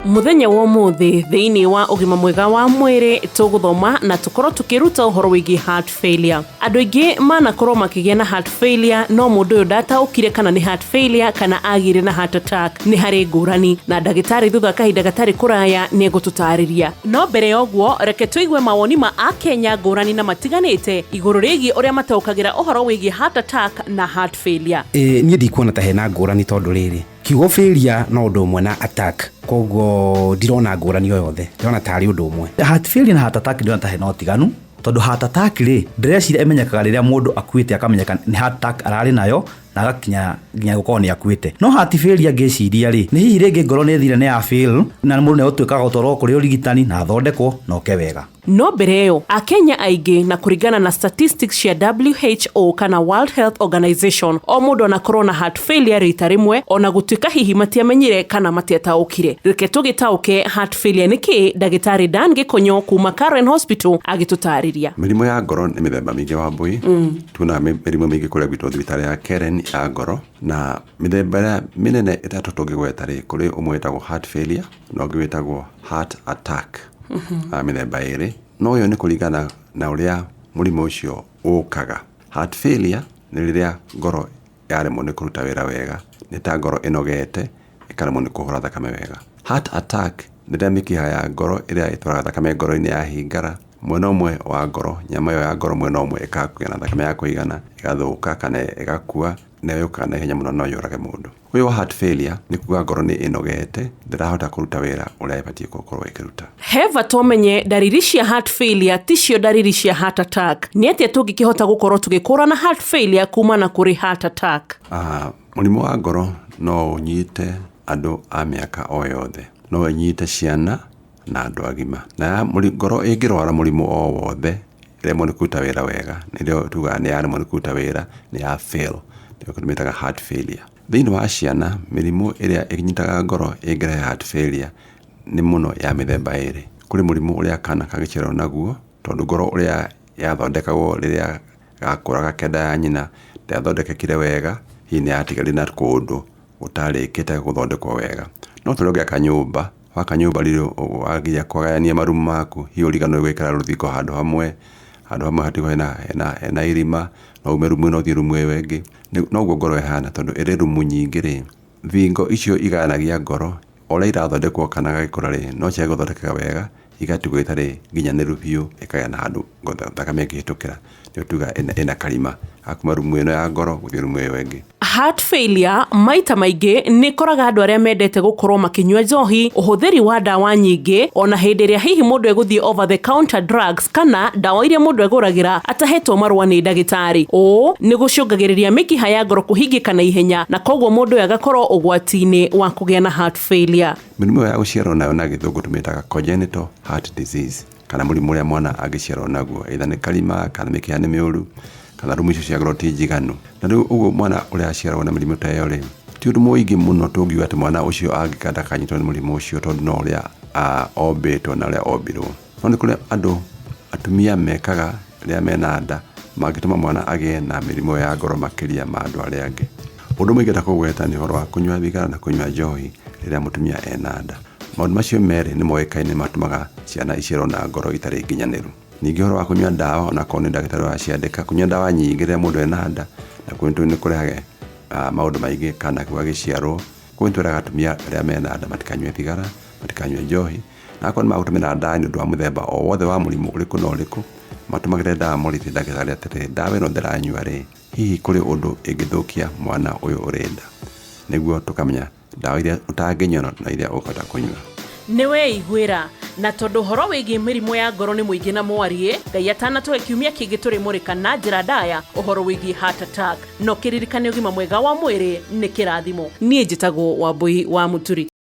Muthenya wa umuthi thiini wa ugima mwega wa mwiri tuguthoma na tukorwo tukiruta uhoro wigie heart failure. Andu aingi manakorwo makigia na heart failure, no mundu uyu ndataukire kana ni heart failure kana agire na heart attack. Ni hari ngurani na ndagitari thutha kahinda gatari kuraya ni egututariria. No mbere ya uguo, reke tuigue mawoni ma akenya ngurani na matiganite iguru rigie uria mataukagira uhoro wigie heart attack na heart failure. Niĩ ndikuona ta hena ngũrani, tondũ rĩrĩ, kiugo failure no ũndũ ũmwe na attack, koguo ndirona ngũrani o yothe, ndĩrona tarĩ ũndũ ũmwe. Heart failure na heart attack ndĩrona ta hena ũtiganu, tondũ heart attack rĩ, ndĩreciria ĩmenyekaga rĩrĩa mũndũ akuĩte, akamenyeka nĩ heart attack ararĩ nayo na agakinya nginya gũkorwo nĩ akuĩte. No heart failure ngĩciria rĩ, nĩ hihi rĩngĩ ngoro nĩ ĩthire, nĩ ya fail, na mũndũ nĩ egũtuĩka gũtwarwo kũrĩ ũrigitani na athondekwo na oke wega. No mbere ĩyo, akenya aingĩ, na kũringana na statistics cia WHO kana World Health Organization, o mũndũ anakorwo na heart failure rita rĩmwe, ona gũtuĩka hihi matiamenyire kana matiataũkire. Reke tũgĩtaũke heart failure nĩ kĩ, ndagĩtarĩ Dan Gĩkonyo kuma Karen Hospital agĩtũtarĩria. Mĩrimũ ya ngoro nĩ mĩthemba mĩingĩ wa mbui. Tuonaga mĩrimũ mĩingĩ kũrĩa gwitũ thibitarĩ ya Karen ya ngoro, na mĩthemba ĩrĩa mĩnene ĩtatũ tũngĩgweta rĩ, kũrĩ ũmwe wĩtagwo heart failure na ũngĩ wĩtagwo heart attack. Mĩthemba ĩrĩ, no ĩyo nĩ kũringana na ũrĩa mũrimũ ũcio ũkaga. Heart failure nĩ rĩrĩa ngoro yaremwo nĩ kũruta wĩra wega, nĩ ta ngoro ĩnogete ĩkaremwo nĩ kũhũra thakame wega. Heart attack nĩ rĩrĩa mĩkiha ya ngoro ĩrĩa ĩtwaraga thakame ngoro-inĩ yahingara, mwena ũmwe wa ngoro, nyama ĩyo ya ngoro mwena ũmwe ĩkaga kũgĩa na thakame ya kũigana, ĩgathũka kana ĩgakua, na yũkaga na ihenya mũno, no yũrage mũndũ. Ũyũ wa heart failure nĩ kuga ngoro nĩ ĩnogete, ndĩrahota kũruta wĩra ũrĩa ĩbatiĩ gũkorwo ĩkĩruta. He bata ũmenye ndariri cia heart failure ticio ndariri cia heart attack. Nĩ atĩa tũngĩkĩhota gũkorwo tũgĩkũrana heart failure kumana kũrĩ heart attack? Mũrimũ wa ngoro no ũnyite andũ a mĩaka o yothe, no ũnyite ciana na andũ agima. Na ya ngoro ĩngĩrwara mũrimũ o wothe, ĩremwo nĩ kũruta wĩra wega, nĩrĩo tugaga nĩ yaremwo nĩ kũruta wĩra, nĩ ya fail, nĩyo tũmĩtaga heart failure. Thĩinĩ wa ciana, mĩrimũ ĩrĩa ĩnyitaga ngoro ĩngĩrehe heart failure nĩ mũno ya mĩthemba ĩrĩ. Kũrĩ mũrimũ ũrĩa kana kangĩciarwo naguo, tondũ ngoro ũrĩa yathondekagwo rĩrĩa gakũraga kenda ya nyina ndĩathondekekire wega, hihi nĩ yatigarire na kũndũ gũtarĩkĩte gũthondekwo wega. No ta ũrĩa ũngĩaka nyũmba, waka nyũmba rĩrĩ waginya kũgayania marumu maku, hihi ũriganĩrwo gwĩkĩra rũthingo handũ hamwe, handũ hamwe hatigwo hena irima, no ume rumu ĩno ũthiĩ rumu ĩyo ĩngĩ. Noguo ngoro ĩhana, tondũ ĩrĩ rumu nyingĩ rĩ, thingo icio igayanagia ngoro o ũrĩa irathondekwo kana gagĩkũra rĩ, no ciage gũthondekeka wega, igatigwo ĩtarĩ nginyanĩru biũ, ĩkagĩa na handũ thakame ĩngĩhĩtũkĩra. Nĩyo tugaga ĩna karima ga kuma rumu ĩno ya ngoro gũthiĩ rumu ĩyo ĩngĩ. Heart failure maita maingĩ nĩ ĩkoraga andũ arĩa mendete gũkorwo makĩnyua njohi, ũhũthĩri wa ndawa nyingĩ, ona hĩndĩ ĩrĩa hihi mũndũ egũthiĩ over the counter drugs kana ndawa iria mũndũ egũragĩra atahetwo marũa nĩ ndagĩtarĩ. Ũũ nĩ gũcũngagĩrĩria mĩkiha ya ngoro kũhingĩka na ihenya, na koguo mũndũ ũyũ agakorwo ũgwati-inĩ wa kũgĩa na heart failure. Mĩrimũ ĩyo ya gũciarwo nayo na gĩthũngũ tũmĩtaga congenital heart disease, kana mũrimũ ũrĩa mwana angĩciarwo naguo, either nĩ karima kana mĩkiha nĩ mĩũru kana rumu icio cia ngoro ti njiganu. Na rĩu ũguo mwana ũrĩa aciaragwo na mĩrimũ ta ĩyo rĩ, ti ũndũ mũingĩ mũno tũngiuga atĩ mwana ũcio angĩka ndakanyitwo nĩ mũrimũ ũcio, tondũ no ũrĩa ombĩtwo na ũrĩa ombirwo. No nĩ kũrĩ andũ atumia mekaga rĩrĩa mena nda mangĩtũma mwana agĩe na mĩrimũ ya ngoro makĩria ma andũ arĩa angĩ. Ũndũ ũmwe ingĩenda kũgweta nĩ ũhoro wa kũnyua thigara na kũnyua njohi rĩrĩa mũtumia ena nda. Maũndũ macio merĩ nĩ moĩkaine matũmaga ciana iciarwo na ngoro itarĩ nginyanĩru. Ningĩ ũhoro wa kũnyua ndawa, onakorwo nĩ ndagĩtarĩ ũraciandĩka, kũnyua ndawa nyingĩ rĩrĩa mũndũ ena nda na nĩ kũrehaga maũndũ maingĩ kana kau gagĩciarwo. Koguo nĩ twĩraga atumia arĩa mena nda matikanyue thigara, matikanyue njohi, na akorwo nĩ magũtũmĩra ndawa nĩ ũndũ wa mũthemba o wothe wa mũrimũ ũrĩkũ na ũrĩkũ, matũmagĩre ndawa morĩtie ndagĩtarĩ atĩrĩrĩ, ndawa ĩno ndĩranyua rĩ, hihi kũrĩ ũndũ ĩngĩthũkia mwana ũyũ ũrĩ nda, nĩguo tũkamenya ndawa iria ũtangĩnyua na iria ũkũhota kũnyua. Nĩ weiguĩra, na tondũ ũhoro wĩgiĩ mĩrimũ ya ngoro nĩ mũingĩ na mwarie, Ngai atanatũhe kiumia kĩngĩ tũrĩmũrĩka na njĩra ndaya ũhoro wĩgiĩ heart attack. No kĩririkane, ũgima mwega wa mwĩrĩ nĩ kĩrathimo. Niĩ njĩtagwo Wambui wa Mũturi.